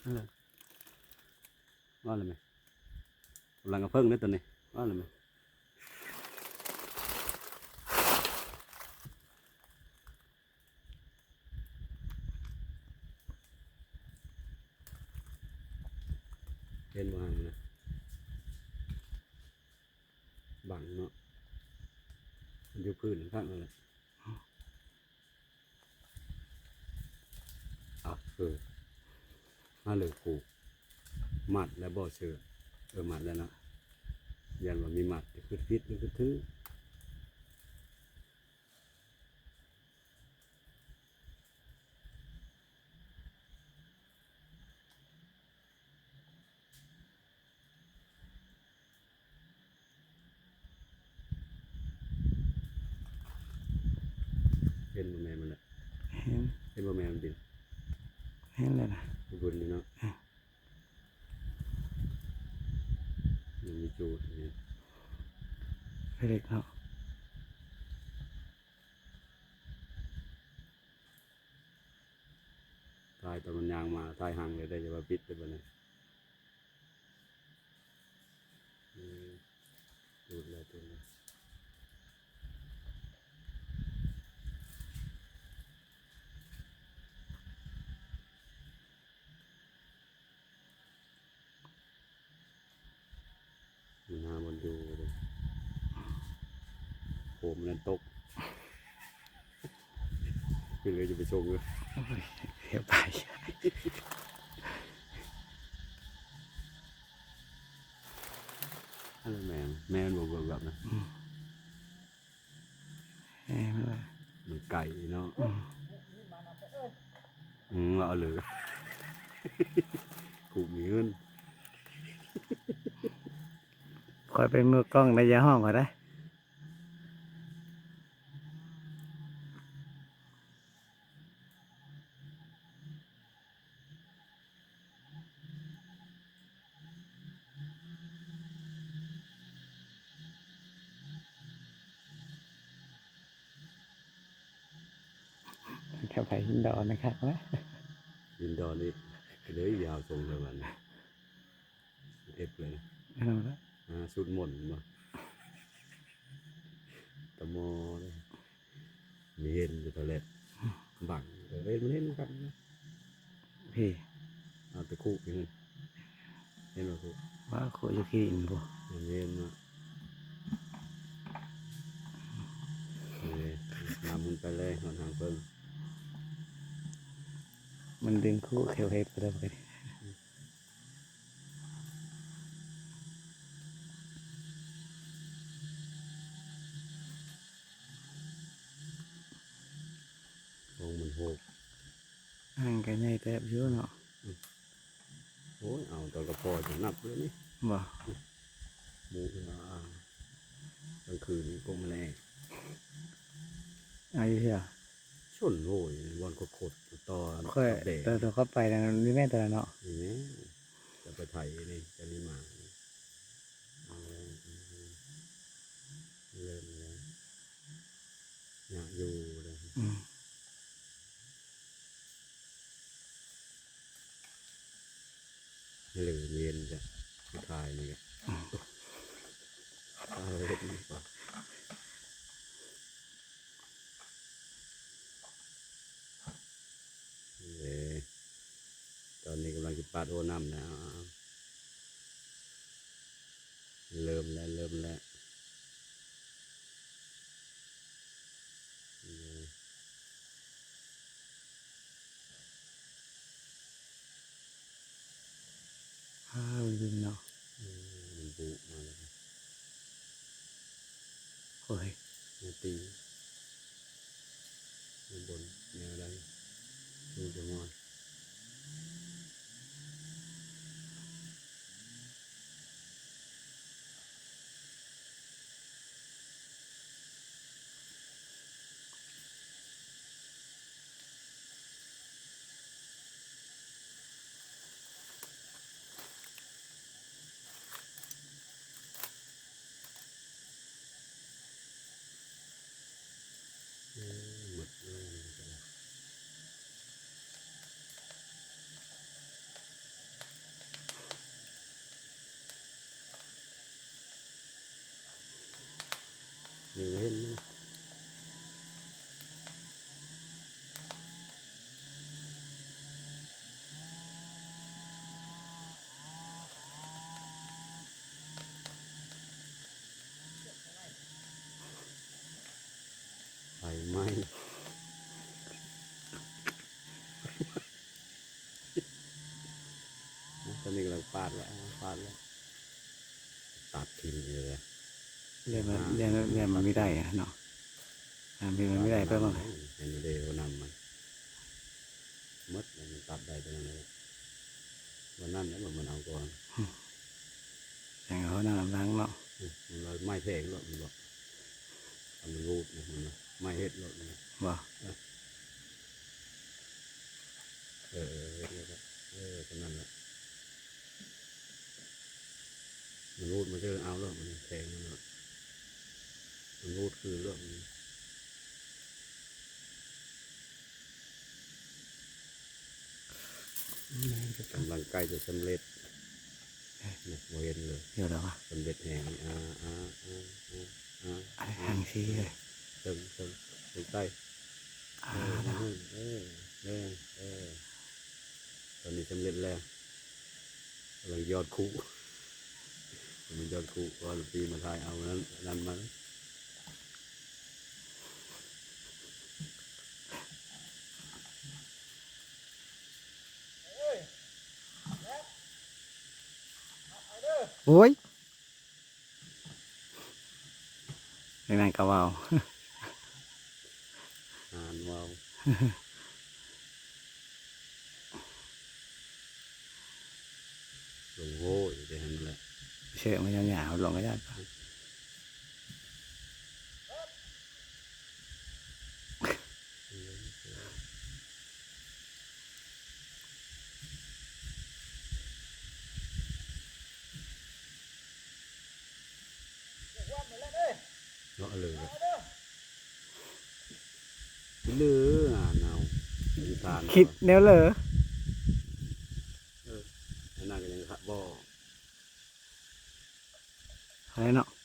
ເອີ ວ່າແລ້ວແມ່ ກຳລັງກະເພິ່ງເດ້ຕົວນີ້ ວ່າແລ້ວແມ່. ເຫັນບໍ່ຫັ້ນນະ ບັງເນາະ ມັນຢູ່ພື້ນຂ້າງນັ້ນແຫຼະ. ອ່ະ ເອີ ມາເລີຍ ຜູກ ມັດແລ້ວບໍ່ເຊີ? ເອີ ມັດແລ້ວເນາະ ຢ້ານວ່າມີມັດ ຄືຜິດ ຄືຖືກ. ເຫັນບໍ່ແມ່ມັນນະ? ເຫັນ ເຫັນບໍ່ແມ່ມັນບິນ? ເຫັນແລ້ວນະ ບຸນນີ້ເນາະ ເອີ ຍັງມີຈູດນີ້ ເລັກເນາະ. ຖ່າຍຕອນມັນຍ່າງມາ ຖ່າຍຫ່າງເລີຍເດີ ຢ່າວ່າປິດເດີບັດນີ້. ເອີ ຕູດແລ້ວ ຕູດແລ້ວ. ມັນຫາບ່ອນຢູ່ເດ້ ໂຫ ມັນນັ້ນຕົກ ເປັນເລີຍຈະໄປຊົງເລີຍ ໂອ້ຍ ເສຍໄປ. ອັນນັ້ນແມ່ນ ແມ່ນບໍ່ເບີກແບບນັ້ນ ອືມ. ແມ່ນແຫຼະ ມັນໄກເນາະ ອືມ ອືມ ວ່າເອົາເລີຍ ກູມີເງິນ ຂ້ອຍເປັນມືກ້ອງໄດ້ ຢ່າຮ້ອງຂ້ອຍໄດ໋. ແຖວໄຜຫີນດອນນະຄັກນະ ຫີນດອນນີ້ ເລີຍຍາວຊົງເລີຍບັດນີ້ ເອັບເລີຍນະ ເອົາລະ ອ່າ ສູດມົນບໍ່ ຕະມໍເລີຍ. ມີເຫັນຢູ່ໂທລະເລັດ ບັງ ເອີ ເຫັນ ມັນເຫັນນຳກັນນະ ເພ ເອົາແຕ່ຄຸຢູ່ຫັ້ນ ເຫັນບໍ່ຄຸ ວ່າຄຸຢູ່ຂີ້ດິນພຸ້ນ ມັນເຫັນເນາະ ເອີ ນຳມັນໄປເລີຍ ຮອດຫາງເພິ່ງ ມັນດຶງຄຸແຂວເຫັດໄປເລີຍ. ໂອ້ ມັນໂຮກ ອ່າງກໍໃຫຍ່ເຕີບຢູ່ເນາະ ອືມ ໂອ້ຍ ເອົາຕອນກະພໍຈະນັບເລີຍນີ້ ບໍ່ ໝູມາ ກາງຄືນນີ້ກົງມາແລງ ອາ ຢູ່ເທື່ອ ຊົນໂຫຍ ບ່ອນຄົດໆ ຕໍ່ ຂ້ອຍ ກັບແດ ຕອນ ຕອນເຂົ້າໄປນັ້ນ ມີແມ່ນຕອນນັ້ນເນາະ ນີ້ແມ່ນ ຈະໄປໄຖນີ້ ຈະນີ້ມາ ເລີ່ມແລ້ວ ຍາກຢູ່ເລີຍ ອືມ ເລີ່ມເຢັນຈ້ະ ສຸດທ້າຍນີ້ກະ ເອົາເຮັດນີ້ກ່ອນ. ເອີ ຕອນນີ້ກຳລັງຊິປາດໂອນ້ຳນະ ເລີ່ມແລ້ວ ເລີ່ມແລ້ວ ເອີ ອ້າວ ວິນເນາະ ອືມ ມັນບຸມາແລ້ວ ໂອ້ຍ ມາຕີ ມາບົນແນວໃດ ຮູ້ຈັກງອນ. ເ ໄມ້ ຕອນນີ້ກຳລັງປາດແລ້ວ ປາດແລ້ວ ຕັດຖິ້ມເລີຍ ແລ້ວມັນ ແລ້ວມັນ ແລ້ວມັນມີໄດ້ເນາະ ອ່າ ມີ ມັນມີໄດ້ເພີ່ມ ເຫັນເດ້ ຫົວນຳມັນ ໝົດແລ້ວ ມັນຕັດໄດ້ຕົວນັ້ນແຫຼະ ວັນນັ້ນແຫຼະ ມັນເອົາກ່ອນ ແທງເອົານຳຫຼັງເນາະ ອືມ ມັນວ່າໄມ້ແທງໂລດ ມັນບອກ ຄັນມັນຮູດນະ ມັນວ່າໄມ້ເຮັດໂລດ ມັນວ່າ ບໍ່ ເອີ ເອີ ເອີ ເຮັດໂລດ ເອີ ສ່ຳນັ້ນແຫຼະ ມັນຮູດ ມັນຈະເອົາໂລດ ມັນແທງໂລດ ມັນຮູດຄືນໂລດ ມັນ ກຳລັງໃກ້ຈະສຳເລັດ ນີ້ ບໍ່ເຫັນເລີຍ ດຽວລະວະ ສຳເລັດແຮງ ອາ ອາ ອາ ອາ ອາ ອັນນີ້ທາງຊີ້ເລີຍ ເທິງ ເທິງ ເທິງໃຕ້ ອາ ເອີ ເອີ ເອີ ເອີ ຕອນນີ້ສຳເລັດແລ້ວ ກຳລັງຢອດຄຸ ກຳລັງຢອດຄຸ ເພາະວ່າລຸງຕີມາຖ່າຍເອົານັ້ນ ນັ້ນມາ ໂອ້ຍ ຈັ່ງນັ້ນກໍເວົ້າ ຫານເວົ້າ ລົງໂຫຍໄປຫັ້ນແຫຼະ ເຊາະມັນຍາວໆ ລົງກໍຍາກ. ເນາະ ເລີຍ ເລີຍ ງານເຮົາ ນິທານ ຄິດແນວເລີ ເອີ ອັນນັ້ນກໍຍັງ ບໍ່ ໃຜເນາະ.